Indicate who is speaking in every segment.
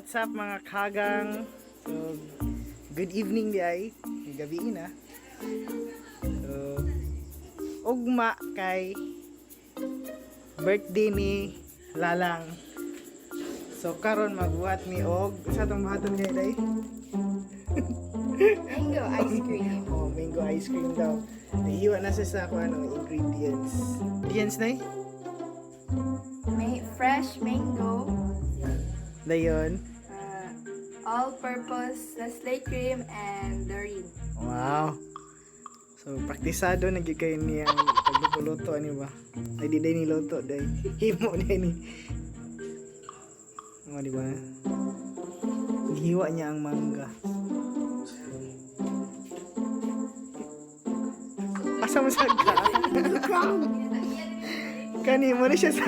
Speaker 1: What's up, mga kagang? So, good evening di ay. Gabi na. So, ugma kay birthday ni Lalang. So, karon magbuhat mi og sa atong buhaton kay day?
Speaker 2: Mango ice cream.
Speaker 1: Oh, mango ice cream daw. Naiiwan na siya sa kung ano, ingredients. Ingredients na eh?
Speaker 2: May fresh mango,
Speaker 1: Dayon.
Speaker 2: All-purpose Nestle cream, and Doreen.
Speaker 1: Wow. So, praktisado na gyud kayo niya ang pagluto-luto, ani ba? Ay, di day niluto, day. Himo day ni. O, di ba? Gihiwa niya ang mangga. Asa mo sa ka? Kani mo na siya sa...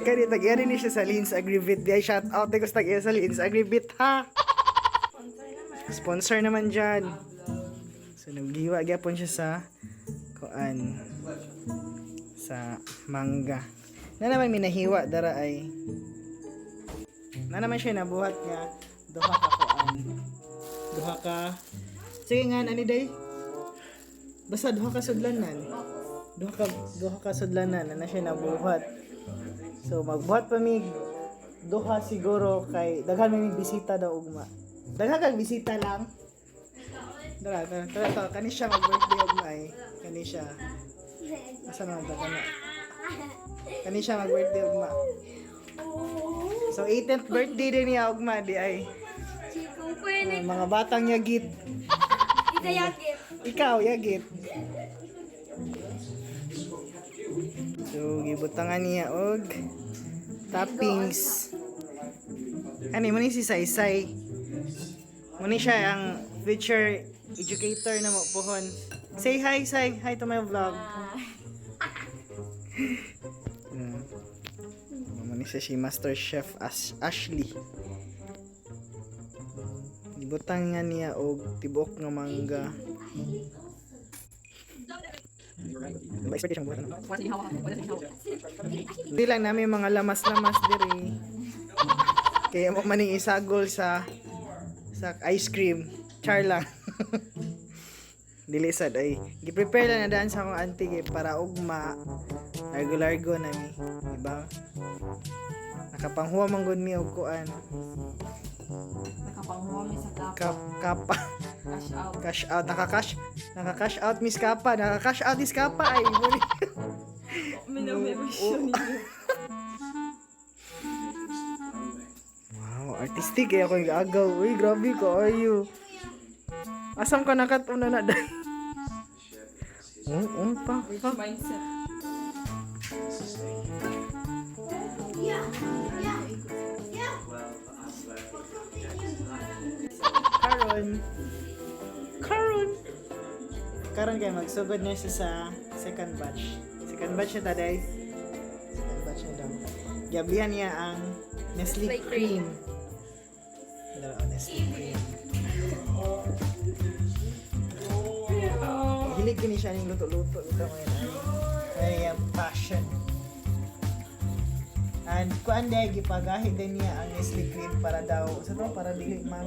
Speaker 1: Kani, tag-iya ni siya sa Lins Agribit. Di ay shout out. Di ko sa tag-iya sa Lins Agribit, ha? Sponsor naman dyan. So, naghiwa gyapon siya sa kuan sa mangga. Na naman minahiwa dara ay na naman siya nabuhat nga duha ka kuan. Duha ka. Sige nga ani day. Basta duha ka sudlanan. Duha ka sudlanan na, na siya nabuhat. So magbuhat pa mig duha siguro kay daghan may mig bisita daw ugma. Daghan kag bisita lang. Tara, tara, tara, tara. Kani siya mag-birthday ugma eh. Kani siya. Asa naman ta kana? Kani siya mag-birthday ugma. So 18th birthday din niya ugma di ay.
Speaker 3: Kung pwede,
Speaker 1: Mga batang yagit.
Speaker 3: itayakit.
Speaker 1: Ikaw, yagit. So, gibutangan niya og toppings. Ani mo ni si Saysay. Mo ni siya ang future educator na mo pohon. Say hi, Say. Hi to my vlog. Yeah. Mo ni siya si Master Chef Ashley. Gibutang nga niya og tibok nga mangga. Ba, expert siyang buhat, ano? Di lang namin mga lamas-lamas diri. Kaya mo maning isagol sa ice cream. Char lang. Dili sad ay gi-prepare lang na daan sa akong auntie kay para ugma largo-largo na mi, di ba? Nakapanghuwa man gud mi og kuan,
Speaker 4: Nakapanghuwa mi sa kapa.
Speaker 1: kap kapa.
Speaker 4: Cash out.
Speaker 1: Cash out, naka-cash out Miss Kapa, naka-cash out Miss Kapa ay. Muli.
Speaker 4: Minamemosyon ninyo.
Speaker 1: Wow, artistic eh ako yung agaw. Uy, grabe ko ayo. Asam ka nakatuna na dahil? Oo, pa,
Speaker 4: Rich
Speaker 1: pa.
Speaker 4: mindset.
Speaker 1: Karon. Karon. Karon kay magsugod na siya sa second batch. Second batch na taday. Second batch na daw. Giablihan niya ang Nestle
Speaker 2: Nestle
Speaker 1: cream. Dala, oh, Nestle cream. Hilig kini siya ning luto-luto ito ngayon ay. Ay, ang passion. And kuan day gipagahi din niya ang Nestle cream para daw sa to para dili man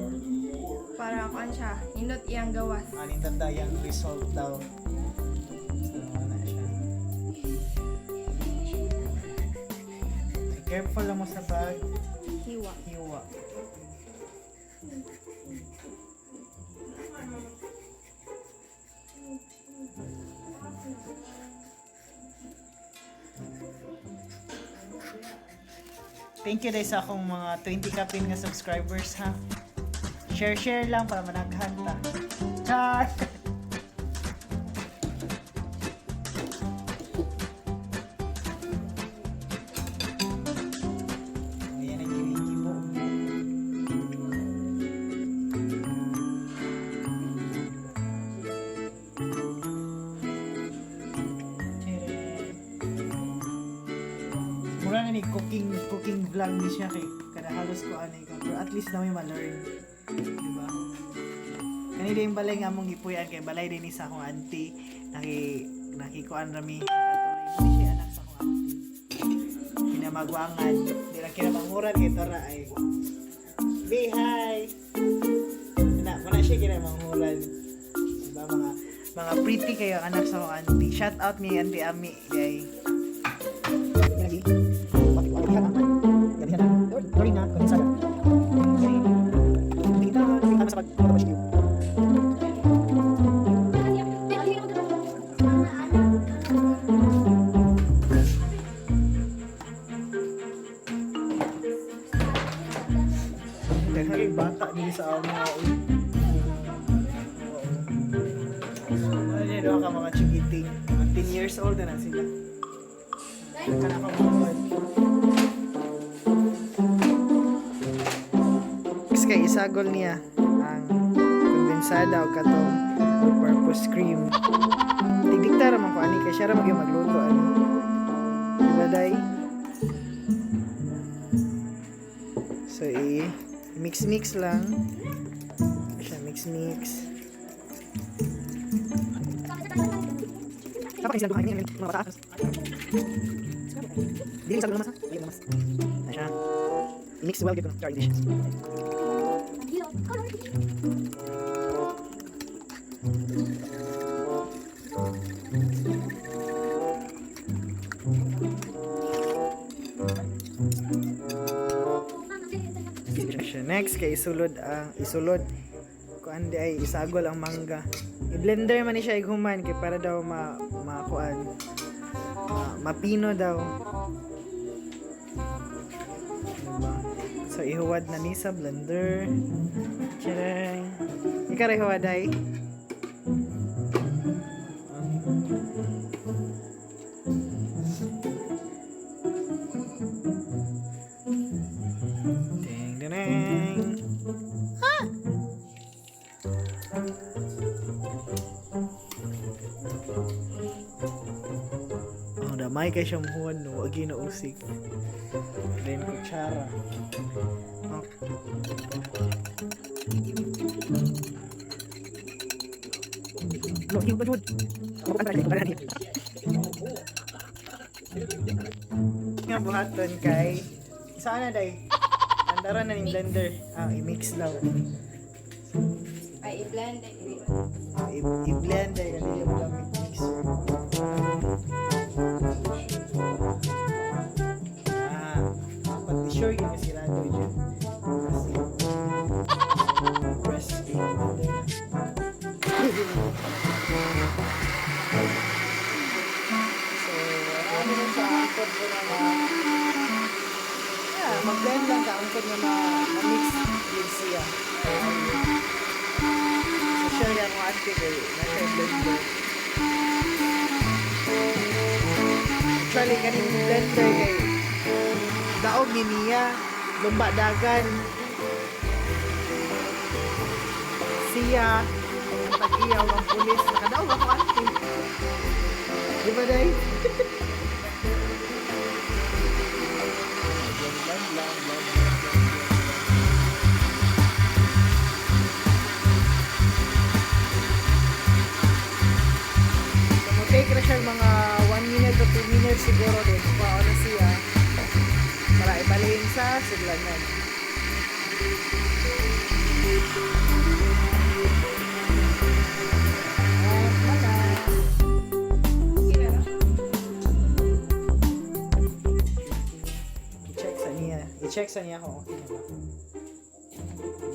Speaker 2: Para kuan siya, hindot iyang gawas.
Speaker 1: aning tanda yung result daw. So, wala siya. Be careful lang mo sa pag
Speaker 2: Hiwa.
Speaker 1: hiwa. Thank you dahil sa akong mga 20 kapin nga subscribers ha. Share share lang para managhan ta. Char! Ayan ang gibo. Mura na ni cooking cooking vlog ni siya kay kada halos ko anay ka pero at least na may ma-learn. Di ba? Kani din balay nga among gipuy-an kay balay din ni sa akong auntie nakikuan rami. Katulay ni siya anak sa akong auntie. Kamagwangan. Di lang kinamanghuran kay Tora ay. Be, hi! Na, wala siya kinamanghuran. Diba, mga pretty kayo anak sa akong auntie. Shout out ni Auntie Ami, day. Dahil bata din sa amo. Ano niya daw ka mga chikiting. Mga 10 years old na na sila. Kana ka mga. Next kay isagol niya ang kondensada o katong all-purpose cream. Tigdikta ra man ko ani kay siya ra man gyud magluto ani. Diba day? So i mix mix lang. Siya mix mix. Dapat kasi mga bata. Dili sa namas. Dili namas. Na siya. I-mix well gyud ko. Char dish. Siya. Next kay isulod ang isulod kuan di ay isagol ang mangga. I-blender man ni siya ighuman kay para daw ma makuan. Ma, mapino daw. Diba? So ihuwad na ni sa blender. Tcharing. Ikaw rin huwad ay. Ding ding ding. Ah! Oh, damay kay siyang huwan no, agi na usik. Then kutsara. Oh. Nga buhaton kay sana day. Andaran na ning blender. Ah, i-mix lang.
Speaker 2: Ay, i-blend.
Speaker 1: Ah, i-blend ay dili mo lang mix. Ah, dapat sure yun kasi sirado dyan. Kasi press a blender na. So, ano na siya, angkod ko na ma... Yeah, mag-blend lang ka, angkod nga ma-mix yun siya. So, share yan mo ate kay nasa yung blender. Actually, kaning blender kay daog ni niya, lumba dagan. Siya, ang tag-iyaw ang pulis, nakadaog ako ate. Di ba, Day? Blend, blend, blend, blend, blend, blend. So, mo-take na siya mga 1 minute to 2 minutes siguro din. Kuha na siya para ibalhin sa sudlanan. At wala. I-check sa niya. I-check sa niya kung okay na ba.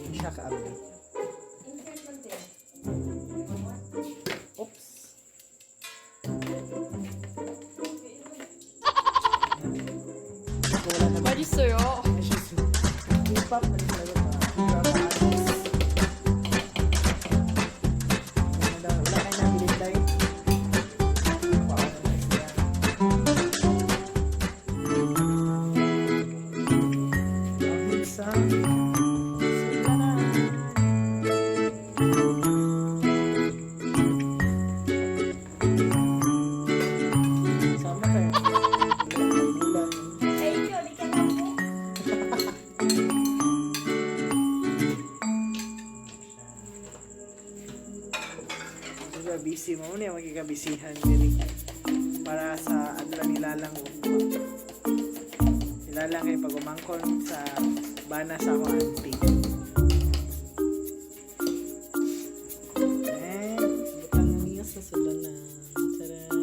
Speaker 1: Hindi siya ka-update.
Speaker 2: Insert man din.
Speaker 1: Oops. Wala naman.
Speaker 2: 맛있어요.
Speaker 1: K-pop na rin talaga mga drama artists. Wala daw, wala kayo nabilin tayo. Paano na siya? Dahil sa na. Sama kayo. Bulan.
Speaker 2: Ay, ikaw, di ka na po.
Speaker 1: Diba, busy mo na yung magkikabisihan diri para sa adla nila lang ugma. Lalang kay pag umangkon sa bana sa akong auntie. Eh, butang niya sa sulanan. Tarang.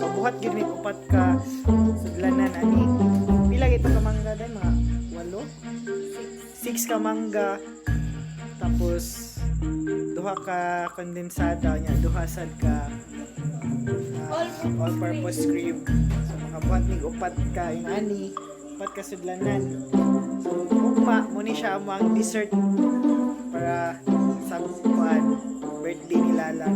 Speaker 1: Kabuhat gid may upat ka sudlanan ani. Pila gito ka mangga day, mga walo? Six ka mangga. Tapos duha ka kondensada nya, duha sad ka all-purpose cream. So makabuhat mig upat ka inani, upat ka sudlanan. So ugma mo ni siya amo ang dessert para sa kuan birthday ni Lala.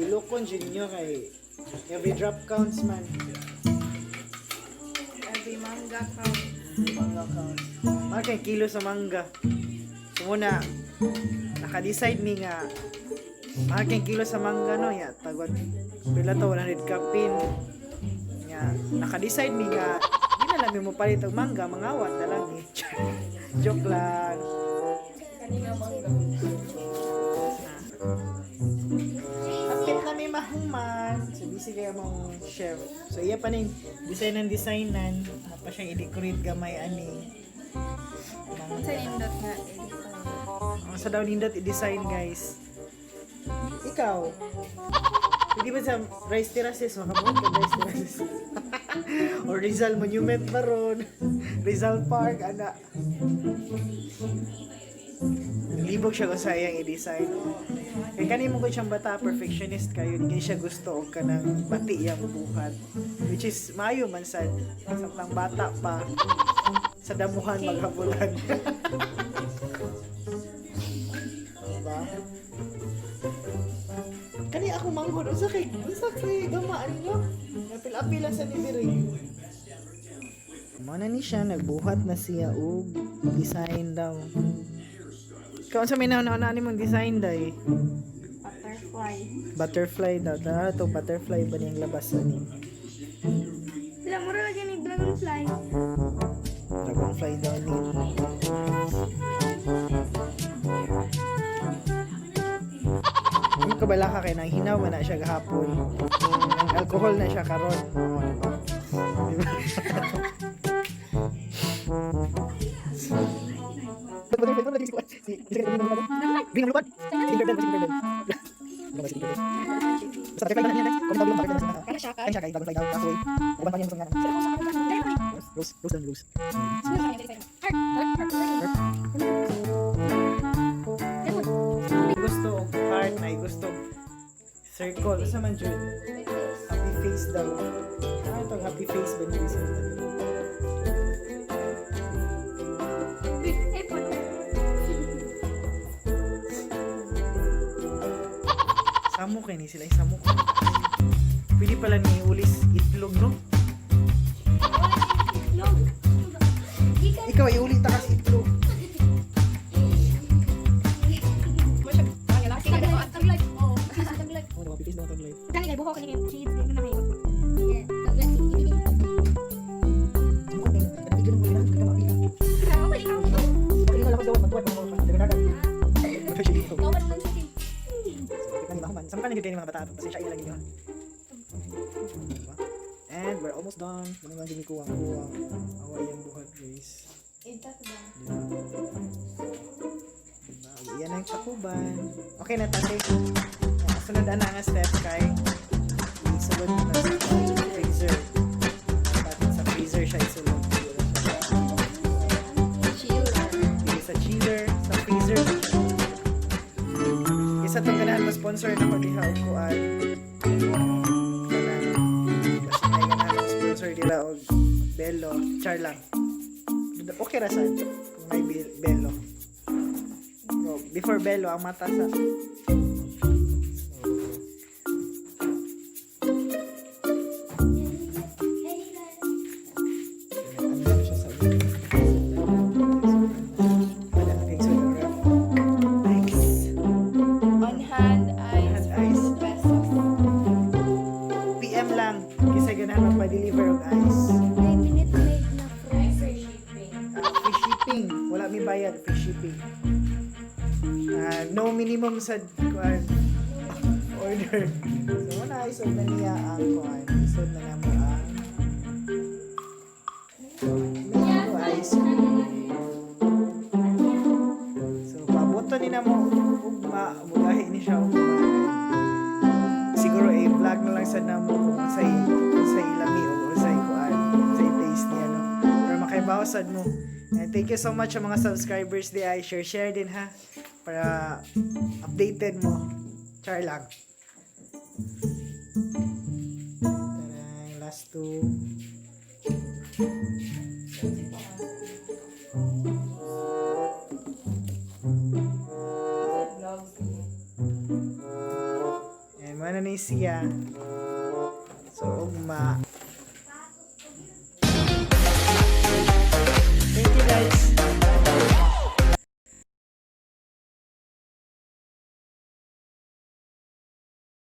Speaker 1: Pilokon jud nyo kay every drop counts man.
Speaker 2: Every mangga count.
Speaker 1: Every mangga counts. Mahal kay kilo sa mangga. So muna, naka-decide mi nga mahal kay kilo sa mangga, no, ya tagwag pila to, 100 kapin ya. Naka-decide mi nga di na lang mi mo palit og mangga, mangawat na lang eh. Joke lang.
Speaker 2: Kanina mangga.
Speaker 1: Hapit na may mahuman. So, busy kayo mong chef. So, iya pa ning design ng designan. Pa siyang i-decorate gamay ani.
Speaker 2: Sa nindot nga eh.
Speaker 1: Ang sa daw nindot i-design, guys. Ikaw. Pwede ba sa rice terraces? Makabuhat ka rice terraces. Or Rizal Monument ba ron? Rizal Park, ana. Libog siya kung sa iyang i-design. Kaya kani mo ko siyang bata, perfectionist kayo. Hindi kayo siya gusto og kanang bati iyang buhat. Which is, maayo man sad. Samtang bata pa, sa damuhan maghabulan. Diba? Kani ako manghod, unsa kay gama ani no? Napil-apil lang sa diri. Mo na ni siya nagbuhat na siya og design daw. Ikaw, unsa may nauna ni mong design day?
Speaker 2: Butterfly.
Speaker 1: Butterfly daw. Tara to, butterfly ba niyang labas ani?
Speaker 3: Wala, mura lagi ni dragonfly.
Speaker 1: Dragonfly daw ni. Ang kabala ka kay nang hinaw man na siya gahapon. Ang alcohol na siya karon. Oo, diba? Diba? Rose, rose lang, rose. Gusto og heart na gusto og circle. Unsa man jud? Happy face daw. Ano itong happy face ba ni Rizal?
Speaker 3: Ay, po.
Speaker 1: Samo kay ni sila, samo ko. Pwede pala ni ulis itlog, no?
Speaker 3: Itlog. Gikan.
Speaker 1: Ikaw iuli ta kas itlog.
Speaker 3: Taglag, taglag. Oo, taglag.
Speaker 1: Oh, happy face daw taglay.
Speaker 3: Kani kay buhok kani kay shades di na kayo. Yeah, taglag.
Speaker 1: Samo kay video ng ulinan kay mapila. Pwede na lang daw magtuwad mga dagdagan. Ano siya dito? Sama ka nagigay ng mga bata. Pasensya na lagi nyo. Diba? And we're almost done. Ganun lang din kuwang kuwang. Awa iyang buhat, guys. Diba? Diba? Iyan ang takuban. Okay na, tate. Sunod ana nga step kay isulod na sa freezer. Dapat sa freezer siya isulod. Dili sa chiller, sa freezer. Isa tong ganahan mo sponsor na ko diha og kuan. Kanang kasi may ganahan mo sponsor dila og Belo, char lang. Okay ra sad kung may Belo. So, before Belo ang mata sa. So, ano siya sa Wala, okay, so, ice.
Speaker 2: On hand ice
Speaker 1: Hand ice.
Speaker 2: for 2 pesos.
Speaker 1: Unsay ganahan magpa-deliver og ice.
Speaker 3: May Minute Maid na frozen.
Speaker 1: Ah, free shipping. Wala mi bayad, free shipping. Ah, no minimum sa kuan order. So wala, isod na niya ang kuan. Isod na namo ang mango ice cream. So pabuto ni namo ugma, mugahi ni siya ugma. Siguro i-vlog na lang sa namo kung unsay lami o unsay kuan, unsay taste niya, no. Pero makaibaw sad mo. And thank you so much sa mga subscribers di ay share share din ha para updated mo. Char lang. Taray, last two.
Speaker 2: Vlogs.
Speaker 1: And mana ni siya. So ugma.